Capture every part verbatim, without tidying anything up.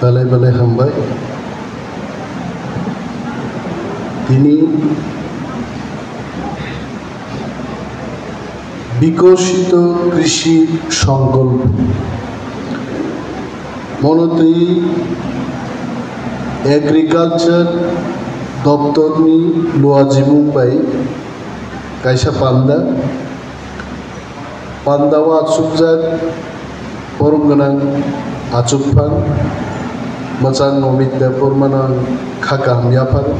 Belai belai hambai. Tini Bikoshito Krishi Sankalpo. Mono twi Agriculture doptorni luajimung bai kaisa panda. Pandao achukjak borom gwnang achukphang mwchang Nomit Debbarmano ang kha kaham yapharo.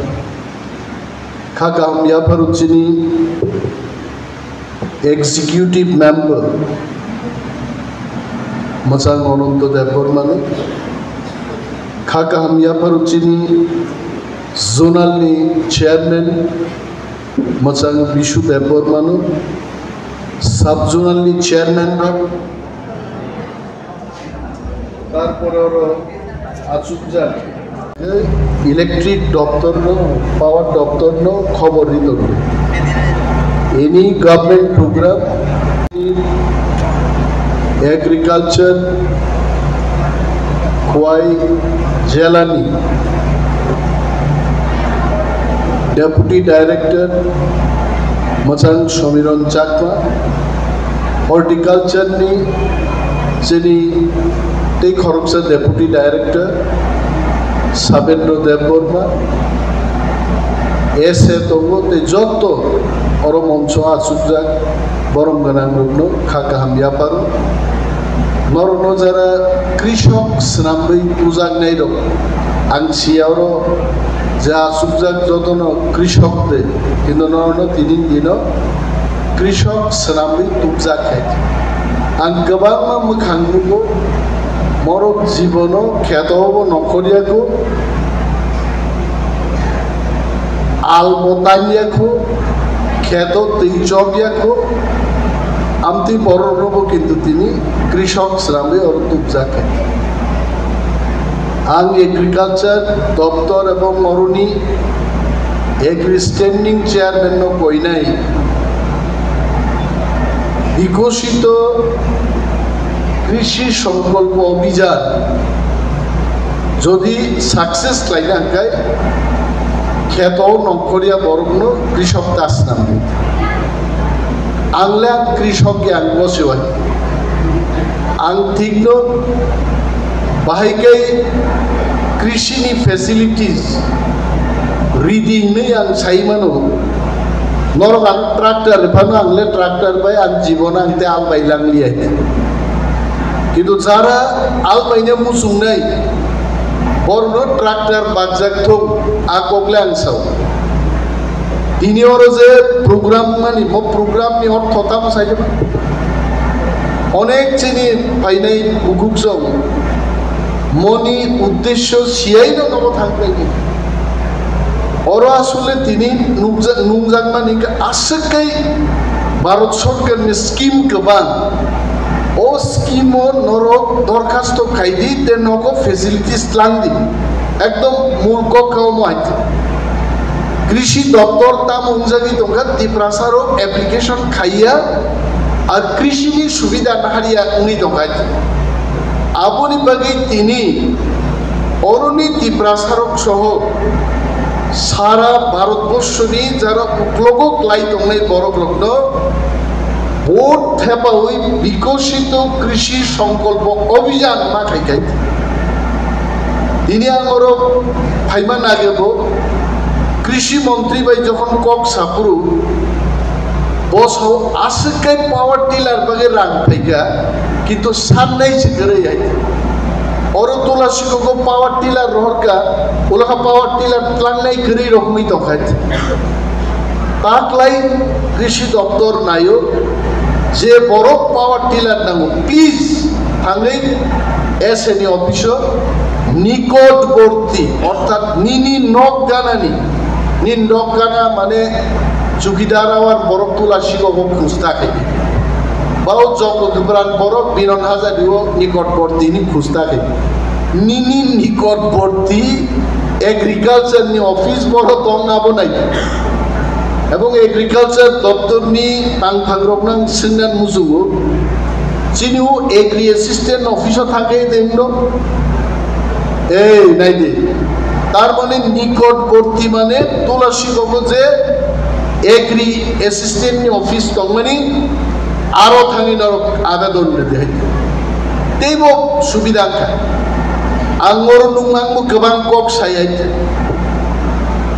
Kha kaham yapharo chini executive member mwchang Ananto Debbarmano. Kha kaham yapharo chini zonal ni chairman mwchang Bishu Debbarmano, sub zonal ni chairman rok, tarpore oro achukjak electric doptor no, power doptor no khobor ri tongo. Any government program, agriculture, Khowai jela ni Deputy Director mwchang Somiron Chakma, Horticulture ni chini tei khoroksa Deputy Director Sabendra Debbarma, S A tongo tei joto oro moncho achukjak borom gwnang rokno kha kaham yapharo. Norokno jara krishok swnamwi pujaknai rok, ang siya oro je achukjak jotono krishok de, kintu norokno tini dino krishok swnamwi tubjak hai. Ang kwbangma mwkhang nugo, borok jibono kheto bo nongkhorya kho, al bo tanya kho, kheto twi chokya kho, amtwi borok rokbo kintu tini krishok swnamwi oro tubjak hai. Ang agriculture doptor ebong oroni agri standing chairman no koinai Bikoshito Krishi Sankalpo Abhiyan jodi success khlaina hwnkhe kheto nongkhorya borokno krishok ta swnamdi. Ang le ang krishok ya, ang bo siwai. Ang thikno bahai khe krishini facilities ridi hinwi ang sai mano. Norok ano tractor phano ang le tractor bai ang jibon ang te al bai lang liya. Kintu jara al bai ne muchung nai, borno tractor bajak thung, a kok le ang sao. Tini oro je program mani, mo program ni ortho tamo sai de. Onek chini phainai bukhuk song moni uddesho siyai no nogo thang nai. Oro asole tini nukja-, nungjakmani khe aswk kai Bharat Sarkar ni scheme kwbang. O scheme o norok dorkhasto khaidi, te nogo facilities tlangdi. Ekdom mul kok kha omo hai. Krishi doptor tamo wngjagwi tongkha, Tiprasa rok application khaiya, ar krishi ni subida naharya wngwi tongkha. Aboni bagwi tini oroni Tiprasa rok soho sara Bharat borshoni jara uklogo klai tongnai borok rokno vote thepawi Bikoshito Krishi Sankalpo Abhiyan ma khai khai. Tini ang oro phaima nagebo, Krishi Montri bai jokhon kok saphuru, bo sao aswk kai power tiller bagwi rang phaikha, kintu sannai se kwrwi hai. Oro Tulasikogo power tiller rohorkha, ulakha power tiller tlangnai kwrwi rokmwi tongkha. Taklai Krishi Doptor nayo, je borok power tiller nango, please thangwi S A ni office o nikotborti, orthat nini nok ganani, nini nok gana mane chukidar awar borok Tulasikogo khujta khe. Bao Jokotipran borok Binon Hazari o nikotborti ni khujta khe. Nini nikotborti agriculture ni office boro tong abo nai. Ebong agriculture doptor ni tangthang rok nang sengnan mujugo. Chini o agri assistant office o thangkhe tengno. Ei, naidi. Tar mane nikotborti mane Tulasi Babu je Agri Assistant ni office tongmani, aro thangwi norok abedon rwdi hai. Teibo subida kha. Ang oro nukmangbo kwbang kok sai hai.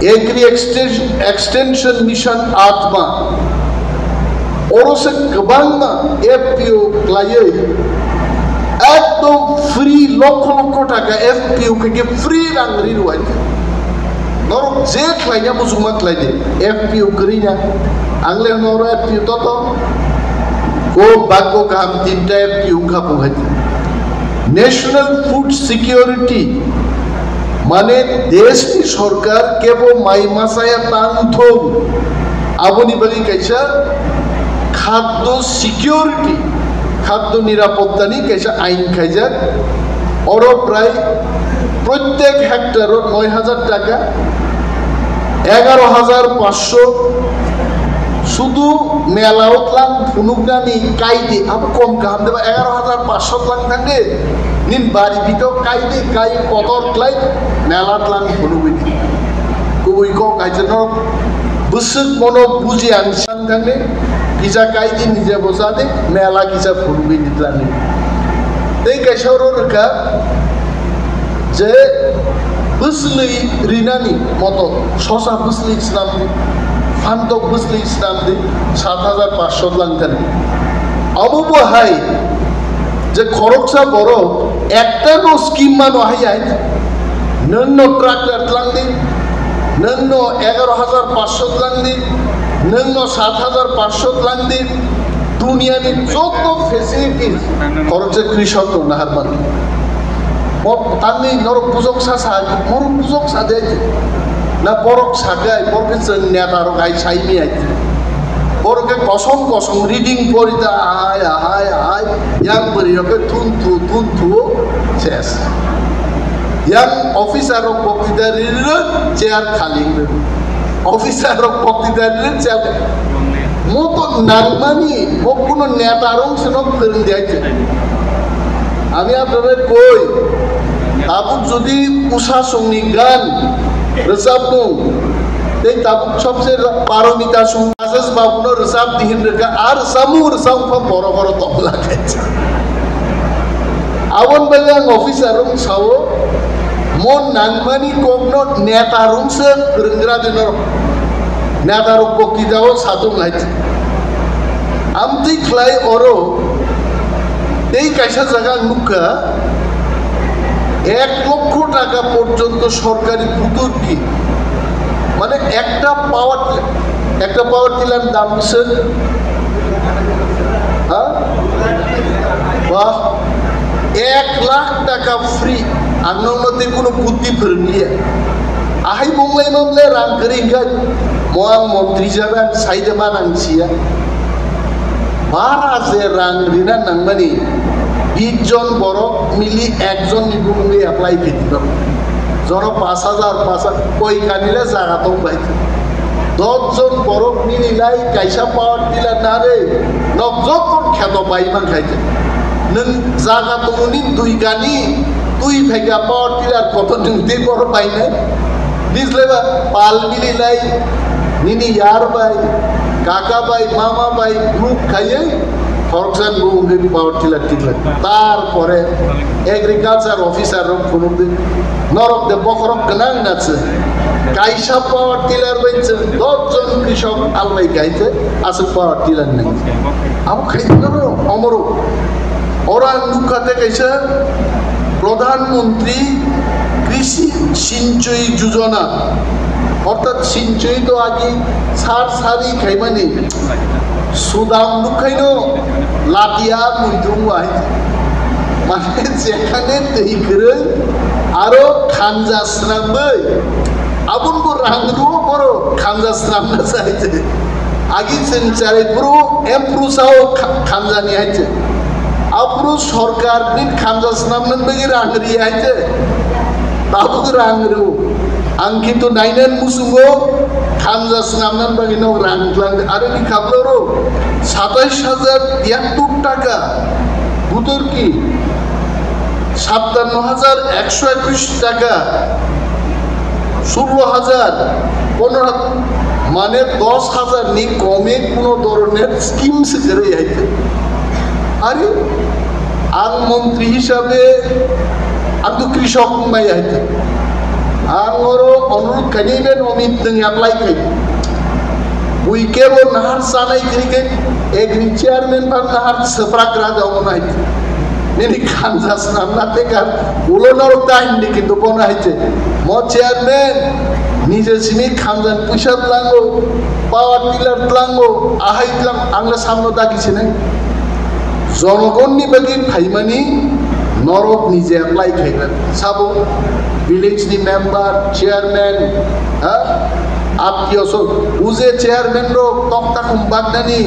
Agri Extension, Extension Mission Atma. Oro se kwbangma F P O khlaiwi ekdom free lokho lokho taka F P O khe free rang ri rwai. Norok je khlaina muchungma khlai di. F P O kwrwi na. Ang le norok F P O toto. Ko baggo kaham tinta F P O wngkha bo hai. National Food Security, mane deshni sorkar kebo mai machaya tang thung, aboni bagwi kaisa khaddo security, khaddo nirapottani kaisa ain khaijak. Oro prai prottek hectare o noi hajar taka, egaro hajar paanch sho, sudu mela o tlang phunuknani kaidi, abo kom kaham de ba, egaro hajar paanch sho tlang thangdi, nin bari bito kaidi, kai kotor klai mela tlang phunugwi di. Kubui kok kaisa no bwswk bono buji ang sang thangdi, kisa kaidi nije bo sadi, mela kisa phunugwi di tlangni. Tei kaisa oro rwkha, je bwsli rinani moto, sosa bwsli swnamdi, phantok bwsli swnamdi, sat hajar paanch sho langkani. Abo bo hai je khoroksa borok ekta no scheme mano hai hai, nwng no tractor tlangdi, nwng no egaro hajar paanch sho tlangdi, nwng no sat hajar paanch sho tlangdi, duniani joto facilities khoroksa krishok no nahar mano. Bo tamni norok bujok sa sa, norok bujok sa de. Na borok sakai, borok ke chwng neta rok hai sai mi ai. Borok ke kosom kosom reading pori ta ahai, ahai, ahai. Yang bwrwi rok ke thun thu, thun thu, ses. Yang officer rok boktita ri ri ri, chair khali ri. Officer rok boktita ri ri, chair. Mo to nangmani, mo kuno neta rong seno phwrwng di ai. Ami apnare koi, tabuk jodi Usha Songni gan rwchapmung, tei tabuk sobse Paromita Song Rajesh Babuno rwchap di hin rwkha, a rwchapmung rwchapmung pha borok oro tongla khaisa. Aboni bagwi ang officer rok sao, mo nangmani kokno neta rok se phwrwnggra di norok. Neta rok boktitao satung hai. Amtwi khlai oro tei kaisa jaga ang nukha, ek lokho taka porjonto sorkari buturki, mane ekta power, ekta power tiller dam bwswk, ha? Bah, ek lakh taka free, ang nokno tei kuno buddhi phwrwngya. Ahai mwnglai mamle rang kwrwi hwnkhe mo ang montri jaga saide ma nang siya. Bara je rang rina nangmani, bish jon borok mili ekjon ni bumungwi apply khe di. Jono paanch hajar, paanch hajar, koi kanile jaga tong bai. Dos jon borok mili lai kaisa power tiller nare, nok jokon kheto bai man khai. Nwng jaga tongoni dui kani, twi phaika power tiller kotor nwng tei borok bai nai. Bijle ba pal mili lai, nini yar bai, kaka bai, mama bai, group khaiye, khoroksa nungwi power tiller tiklai. Tarpore agriculture officer rok phunukdi, norok de bokhorok gwnang na se. Kaisa power tiller bai se dos jon krishok albai kaise, aswk power tiller nai. Abo khai norok omoro. Oro ang nukha tei kaisa Pradhan Mantri Krishi Sinchoi Yojana, orthat sinchoi to agi sar sari khaimani sudam nukhaino latia muidung wai. Mane jekhane twi kwrwi aro khanja swnamwi aboni bo rang rwo borok khanja swnamna chai. Agi chwng charai phuru, em phuru sao kha-, khanjani hai se. Aphuru sorkar ni khanja swnamnani bagwi rang ri hai se. Tabuk rang rw. Ang kintu nainan muchungo khanja swnamnani bagwi no rang tlang. Aro ni khablo ro satais hajar tiyattor taka butor ki সাতান্ন হাজার একশো একুশ টাকা, ষোলো হাজার, পনেরো, মানে দশ হাজার ni kome kuno doroner scheme se jerei haite. Are, ang montri hisabe ang to krishok wngmai haite. Ang oro onurudh khainai ben Omit nwng apply khai. Bui kebo nahar sanai kiri ke agri chairman ba nahar seprak raja omo nai. Nini khanja swnamna tekar ulo norok ta hindi kintu bono hai je. Mo chairman nije simi khanjan puisa tlango, power tiller tlango, ahai tlang angla samno dagi sinai. Jonogonni bagwi phaimani norok nije apply khaikha. Sabo village ni member, chairman, ha? Attiyo so, uje chairman rok tokta khum baknani,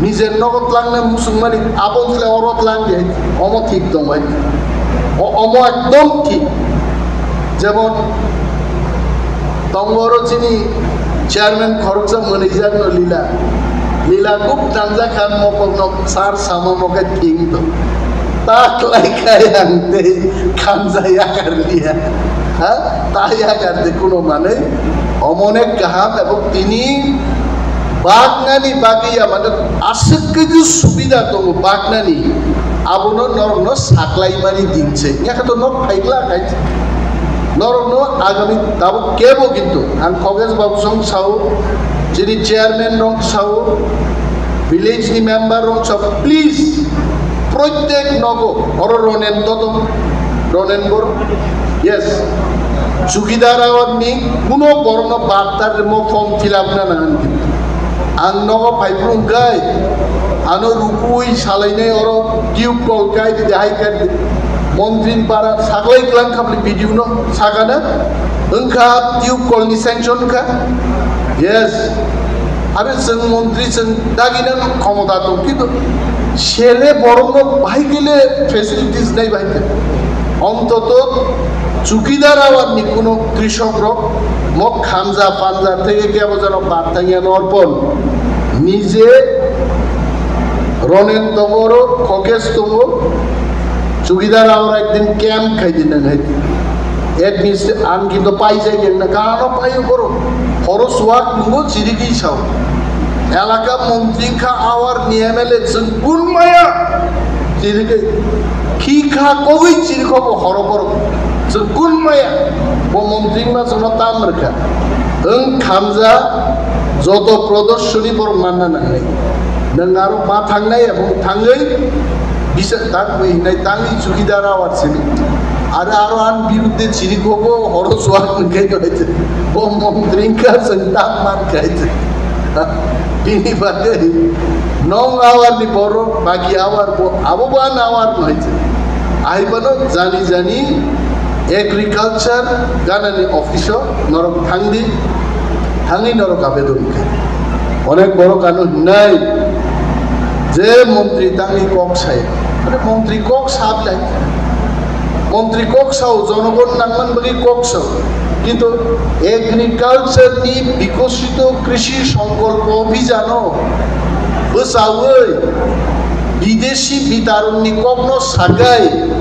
nijer nogo tlangna musungmani, abo tle oro tlang de, omo thik tong bai. O-, omo ekdom thik. Jemon, tongo oro chini chairman khoroksa mwnwijak no Lila. Lila kub tangjak khan mokol no sar sama mokai thing to. Ta khlai khai ang tei khanja yakar liya. Ha? Ta yakar de kuno manwi. Omo ne kaham ebo tini baknani bagwi ya mane aswk khe je subida tongo baknani. Abono norokno saklai mani din se. Yakha to nok phaikla khai. Norokno agami tabuk kebo kintu ang Khogesh babu song sao, chini chairman rok sao, village ni member rok sao, please, prottek nogo, oro Ronen Dodom, Ronen Bor, yes, chukidar awar ni kuno borok no baktar mo form fill up na nangan kintu. Ang nogo phaiphuru hwnkhe ano rukui salainai oro tube kol kai di hai kai di. Montri ni para saklai klang khapli video no sakana wngkha tube kol ni sanction kha. Yes. Are chwng montri chwng dagina khomota tong kintu sele borok no bahai kele facilities nai bahai kele. Ontoto chukidar awar ni kuno krishok rok mo khanja panja theke kebo jano battang ya norpon. Nije Ronen tongo oro, Khogesh tongo, chukidar oro ekdin camp khai di nang hai. Administ-, ang kintu paijak yang na kano payo boro. Horo suak nungo chirigi sao. Elaka montri kha awar ni M L A chwng kun maya. Chirigi khi kha kogwi chirikho bo horo boro. Chwng kun maya. Bo montri ma chwngno tam rwkha. Wng khamja joto prodorshoni borok manna nangnai. Nwng aro ma thangnai abo thangwi bisa tangwi hinai tangwi chukidar awar sini. Are aro an birudde chirikhogo horo suak nungkai no haite. Bo montri wngkha chwng tam man kha haite. Bini bagwi nong awar ni borok bagi awar bo abo bo an awar no haite. Ahibano jani jani agriculture ganani office o norok thangdi, thangwi norok abedon khe. Onek borok ano hinai je montri tangwi kok sai. Mane montri kok sablai. Montri kok sao, jonogon nangman bagwi kok sao. Kintu agriculture ni bikosito krishi songkolpo obhijano bwchaui bideshi bitaronni kokno sagai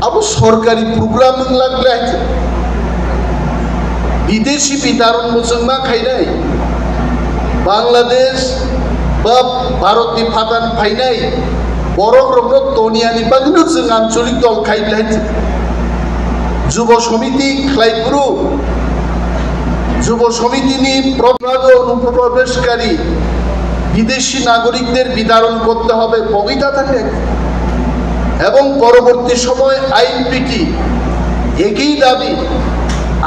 abo sorkari program wng lak le hai. Bideshi bitaron bo chwng ma khainai, Bangladesh ba Bharatni phatar phainai borok rokno toniani bagwino chwng ancholik dol khai bilai. Jubo Somiti khlai phuru, Jubo Somitini প্রভাগে অনুপ্রবেশকারী বিদেশি নাগরিকদের বিতাড়ন করতে হবে, বগিতা থাকে এবং পরবর্তী সময় আইএনপিটি একই দাবি,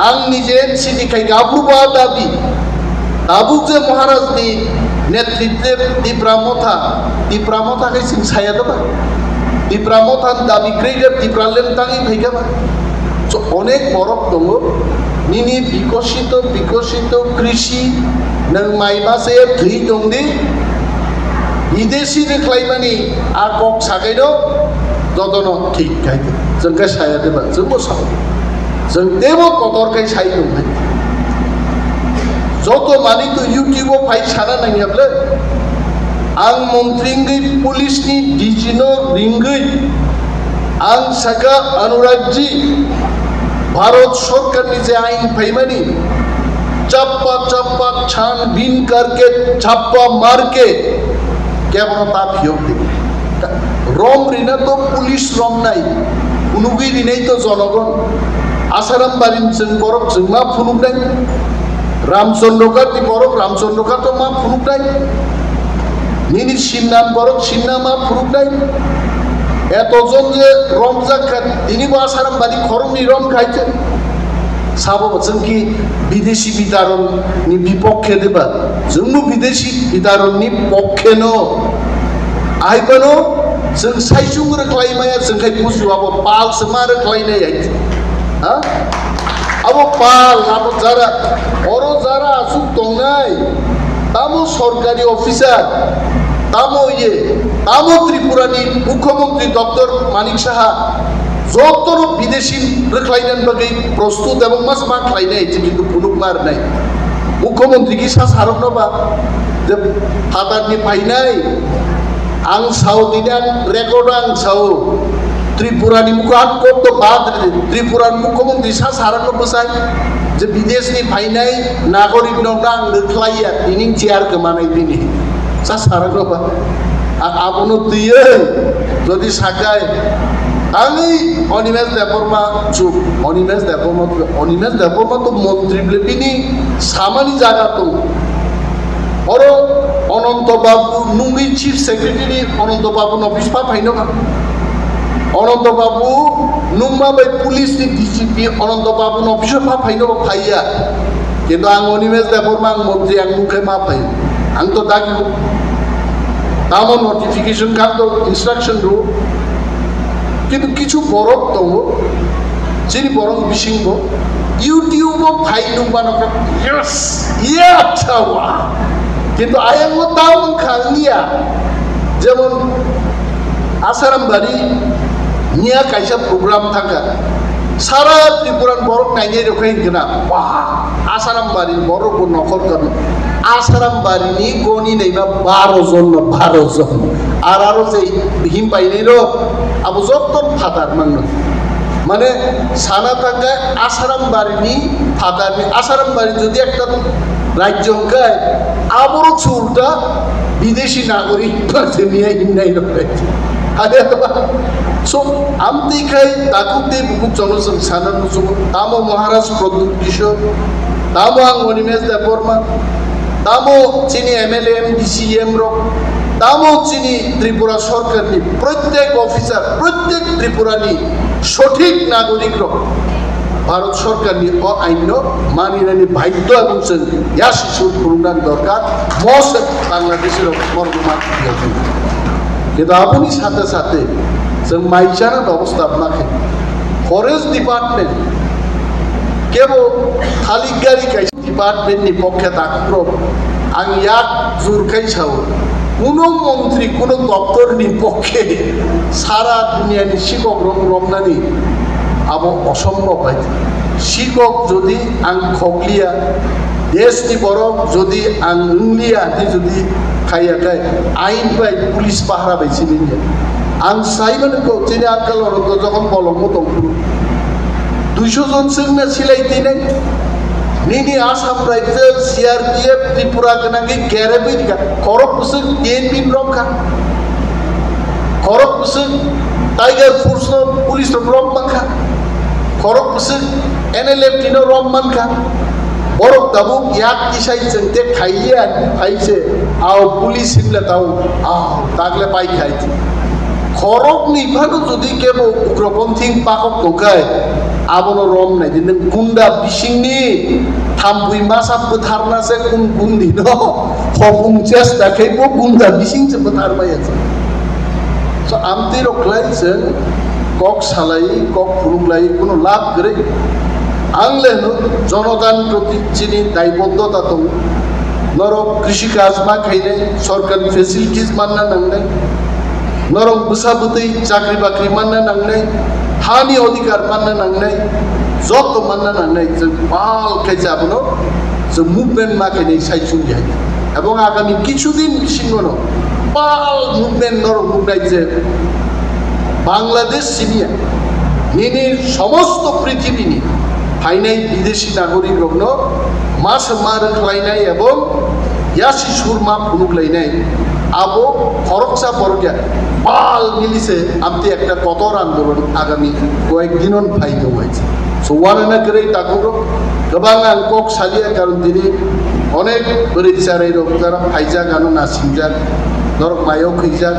ang nije N C T khai gabruba dabi, tabuk je Maharaj ni netritwe Tipra Motha, Tipra Motha khai sing saya daba, Tipra Motha ni dabi kreiga Tipra lem tangwi phaikha ba. So, onek borok tongo, nini bikosito, bikosito krishi, nwng mai mase thwi tongdi, bidesi ni khlaimani a kok sakaino jotono thik khai. Chwng khe saya deba, chwngbo sao. Chwng tebo kotor khai sai tong hai. Joto mani to YouTube o phai sana nangya ble. Ang montri wngwi police ni D G no ringwi Ang saka Anuragji, Bharat Sarkarni je ain phaimani, chappa chappa chhanbin karke chappa marke kebono ta phiyok di. Rom rina to police rom nai, phunugwi rinai to jonogon. Asaram barin chwng borok chwng ma phunuknai, Ramchandra Ghat ni borok Ramchandra Ghat to ma phunuknai, nini Sinnan borok Sinna ma phunuknai. Eto jon je romjak kha, tini bo Asaram bari khoroknwi rom khai khe. Sabo bo chwng ki bidesi bitaron ni bipokhe de ba? Chwng bo bidesi bitaron ni pokhe no. Ai bano chwng saichung rwkhlai maya, chwng khai bujiwa bo pal se ma rwkhlai nai ai. Ha? Abo pal, abo jara, oro jara asuk tongnai, tamo sorkari officer, tamo iye, tamo Tripura ni Mukhyamantri Doctor Manik Saha, jotono bidesi rwkhlainani bagwi prostut ebong mas ma khlainai, je kintu phunuk ma rwnai. Mukhyamantri ki sa sarokno ba, je phatarni phainai, ang sao tini ang record ang sao, Tripura ni mukha ang kok to bad ridi, Tripura ni Mukhyamantri sa sarokno bwsai, je bidesni phainai nagorik no ang rwkhlaiya, tini chair kwmanai bini. Sa sarokno ba. A-, abono twiwi jodi sakai, tangwi Animesh Debbarma chuk, Animesh Debbarma, Animesh Debbarma to montri bole bini samani jaga tongo. Oro Ananto Babu nungwi Chief Secretary Ananto Babu no office pa phaino kha. Ananto Babu nungma bai police ni D G P Ananto Babu no office pa phaino phaiya. Kintu ang Animesh Debbarma ang montri ang nungkhe ma phai. Ang to dagi tamo notification kang to instruction ru. Kintu kichu borok tongo, chini borok bisingbo YouTube o phai nung mano kha, yes, ya chawa. Kintu ayang o tamo kha niya, jemon Asaram bari niya kaisa program thangkha, sara Tripura ni borok nainai rok khai hingkhe na, wah, Asaram bari ni borok bo nokhor kano. Asaram bari ni goni naima baro jon no, baro jon. Ar aro je him painai rok, abo jotto phatar mangno. Mane sana thangkhe Asaram bari ni phatar ni, Asaram bari jodi ekta rajyo hwnkhe, aborok se ulta bidesi nagorik se miya himnai rok. Hade ba? So, amtwi khai takhuk tei bukhuk jono chwng sana muchungo. Tamo Maharaj Pradyut Kishore, tamo ang Animesh Debbarma, tamo chini M L A, M D C, M rok, tamo chini Tripura sorkar ni prottek officer, prottek Tripura ni sothik nagorik rok Bharat sorkar ni o ain no maninani baidhyo ebong chwng yasi sur phunuknani dorkar, mose Bangladeshi rok borok ma. Kintu aboni sathe sathe chwng mai chana bebosta ma khe forest department kebo thalik gari kaisa department ni pokhe takhuk rok ang yak jur khai sao, kuno montri kuno doptor ni pokhe sara duniya ni sikok rok romnani abo osombhob bai. Sikok jodi ang khokliya, desh ni borok jodi ang wngliya, di jodi khaiya khai ain bai police pahara bai sini ya. Ang sai mani ko chini uncle rok to jokhon bolong mo tong phuru duiso jon chwngna silai tinai. Nini Assam rajyo C R P F Tripura gwnangwi kerep wi rikha. Khorok bwswk T N B ni rom kha. Khorok bwswk Tiger Force no police rok rom mankha. Khorok bwswk N L F T no rom mankha. Borok tabuk yak kisai chwng te khaiya phai se, ao police himle tao, ao takle pai khai. Khoroknwi phano jodi kebo ugroponthi pakok tongkhai, abono rom nai di, nwng gunda bisingni thampui masa bwtharna se kun gundino hopung chesta khai bo gunda bising se bwthar maya se. So, amtwi rok khlai chwng kok salai, kok phunuk lai, kuno lab kwrwi. Ang le hwno jonotan proti chini daibodhota tongo. Norok krishi kaj ma khainai, sorkarni facilities manna nangnai. Norok bwsa bwtwi chakri bakri manna nangnai, hani odhikar manna nangnai, joto manna nangnai. Chwng pal khe je abono chwng movement ma khainai sai chwng ya. Ebong agami kichu din bisingono pal movement norok nuknai je Bangladesh simiya, nini somosto prithibini phainai bideshi nagorikrokno ma se ma rwkhlainai ebong yasi sur ma phunuklainai, abo khoroksa borok ya, bal mili se amtwi ekta kotor andolon agami koyek dinon phai tongo hai se. So, wanana kwrwi takhuk rok, kwbang ang kok saliya, karon tini onek bwrwi charai rok jara phaijak, ano nasingjak, norok mayo khwijak,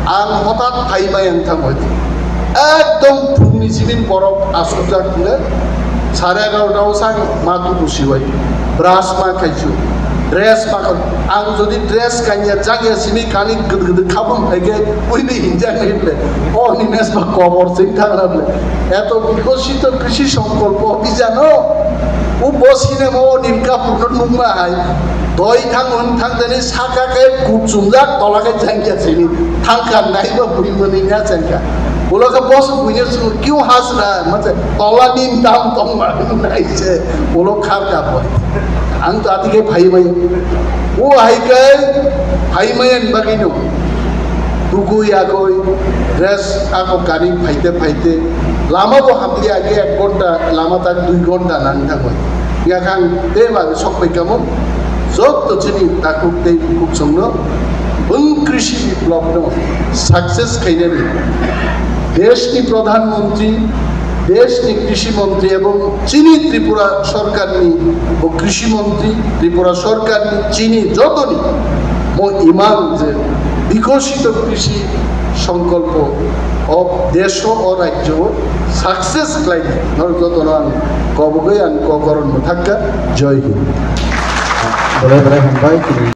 ang hothat phai bai ang tamo hai. Ekdom phungni simi borok asukjak hwnle, sare egarota o sang ma tubu siwai, brush ma khaisu, dress ma khai. Ang jodi dress kanya jakya simi kani gede gede khabung phaikhe, ui bi hinjak nai ble, o ni mes ba kobor sing thang na ble. Eto bikosito krishi songkolpo abhijano, o bo sinema o Anil Kapoor no nukma hai, doi thang hwn thang jani saka khe kut chumjak, tola khe jangya sini thang kha nai ba bui mani nya changkha. Ulo khe boss buino chwng, "Kyun has raha hai?" Mase, "Tola ni dam tong ma nai se." Ulo khar ka bo. Ang to ati khe phai mai. O hai khe phai mai ani bagwi no. Tugui agoi, rest ako gari phaite phaite. Lama bo hamli age ek ghonta, lama tak dui ghonta nang thangoi. Yakhang tei ba sok pai kamo. Jotto chini takhuk tei bukhuk songno bwng krishi biplobno success khainani deshni Pradhan Mantri, deshni Krishi Mantri ebong chini Tripura Sorkarni bo Krishi Mantri, Tripura Sorkarni chini jotoni mo iman je bikosito krishi songkolpo o desho o rajyo o success khlaidi. Norok jotono ang kobogwi ang kokoron mwthakka. Jai Hind. Belai belai hambai.